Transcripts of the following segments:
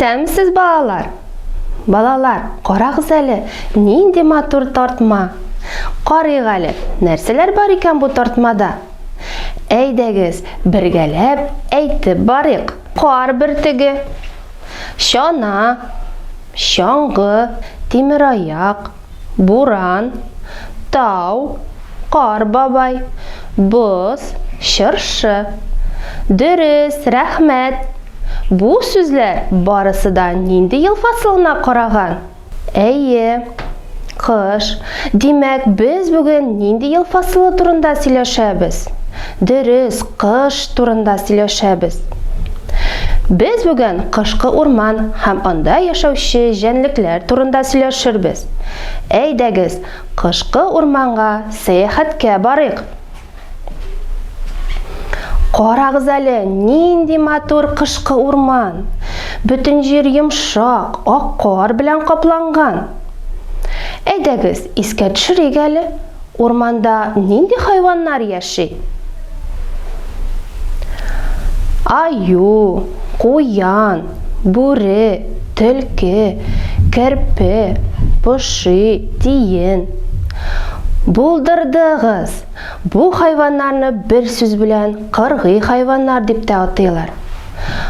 Исәнмесез, балалар! Балалар, карагыз әле, нинди матур тартма! Карыйк әле, нәрсәләр бар икән бу тартмада? Әйдәгез, бергәләп әйтеп барыйк. Кар бөртеге, чана, чаңгы, тимераяк, буран, тау, кар бабай, боз, чыршы. Дөрес, рәхмәт. Бу сүзләр барысы да нинди ел фасылына караган? Әйе, кыш. Димәк, без бүген нинди ел фасылы турында сөйләшәбез? Дөрес, кыш турында сөйләшәбез. Без бүген кышкы урман һәм анда яшәүче җәнлекләр турында сөйләшербез. Әйдәгез, кышкы урманга сәяхәткә барыйк. Карагыз әле, нинди матур кышкы урман! Бөтен җир йомшак, ак кар белән капланган. Әйдәгез, искә төшерик әле. Урманда нинди хайваннар яши? Аю, куян, бүре, төлке, керпе, поши, тиен. Булдырдыгыз! Бу хайваннарны бер сүз белән кыргый хайваннар дип тә атыйлар.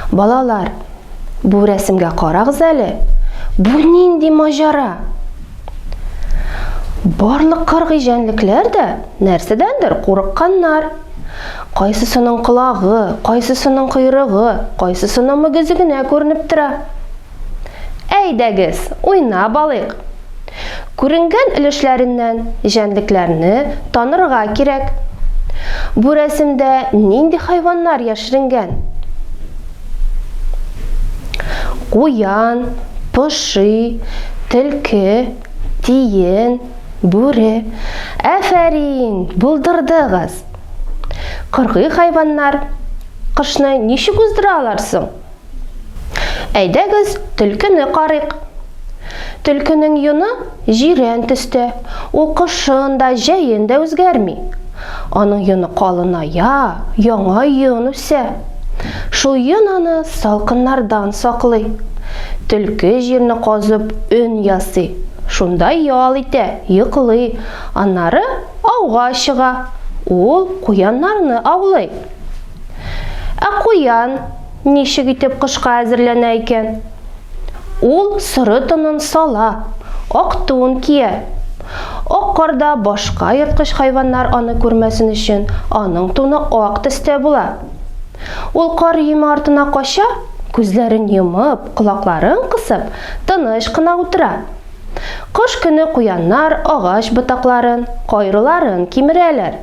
Балалар, бу рәсемгә карагыз әле. Бу нинди маҗара? Барлык кыргый җәнлекләр дә нәрсәдәндер курыкканнар. Кайсысының колагы, кайсысының койрыгы, кайсысының мөгезе генә күренеп тора. Әйдәгез, уйнап алыйк. Күренгән өлешләреннән җәнлекләрне танырга кирәк. Бу рәсемдә нинди хайваннар яшеренгән? Куян, поши, төлке, тиен, бүре. Әфәрин, булдырдыгыз! Кыргый хайваннар кышны ничек уздыралар соң? Әйдәгез, төлкене карыйк. Төлкенең йоны җирән төстә, ул кышын да, җәен дә үзгәрми. Аның йоны калыная, яңа йон үсә. Шул йон аны салкыннардан саклый. Төлке җирне казып өн ясый, шунда ял итә, йоклый, аннары ауга чыга. Ул куяннарны аулый. Ә куян ничек итеп кышка әзерләнә икән? Ул соры тунын сала, ак тун кия. Ак карда башка ерткыч хайваннар аны күрмәсен өчен, аның туны ак төстә була. Ул кар өеме артына кача, күзләрен йомып, колакларын кысып, тыныч кына утыра. Кыш көне куяннар агач ботакларын, кайрыларын кимерәләр.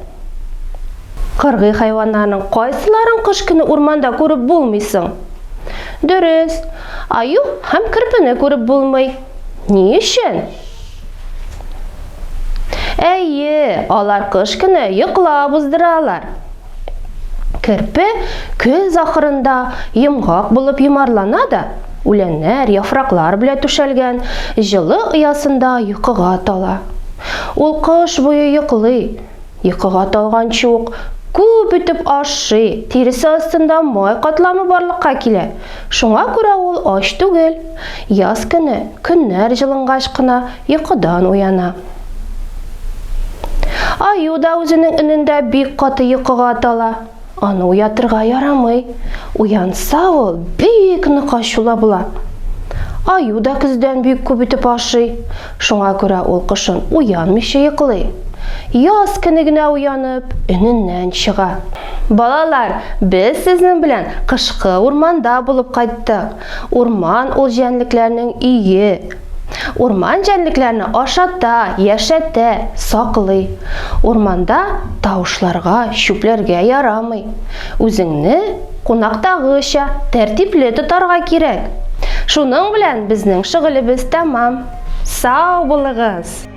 Кыргый хайваннарның кайсыларын кыш көне урманда күреп булмый соң? Дөрес, аю һәм керпене күреп булмый. Ни өчен? Әйе, алар кыш көне йоклап уздыралар. Керпе көз ахырында йомгак булып йомарлана да, үләннәр, яфраклар белән түшәлгән җылы оясында йокыга тала. Ул кыш буе йоклый, Йокыга талганчы ук күп итеп ашый, тиресе астында май катламы барлыкка килә. Шуңа күрә ул ач түгел. Яз көне, көннәр җылынгач кына йокыдан уяна. Аю да үзенең өнендә бик каты йокыга тала. Аны уятырга ярамый. Уянса ул бик нык ачулы була. Аю да көздән бик күп итеп ашый. Шуңа күрә ул кышын уянмыйча йоклый. Яз көне генә уянып, өненнән чыга. Балалар, без сезнең белән кышкы урманда булып кайттык. Урман ул җәнлекләрнең өе. Урман җәнлекләрне ашата, яшәтә, саклый. Урманда тавышларга, чүпләргә ярамый. Үзеңне кунактагыча тәртипле тотарга кирәк. Шуның белән безнең шөгылебез тәмам. Сау булыгыз!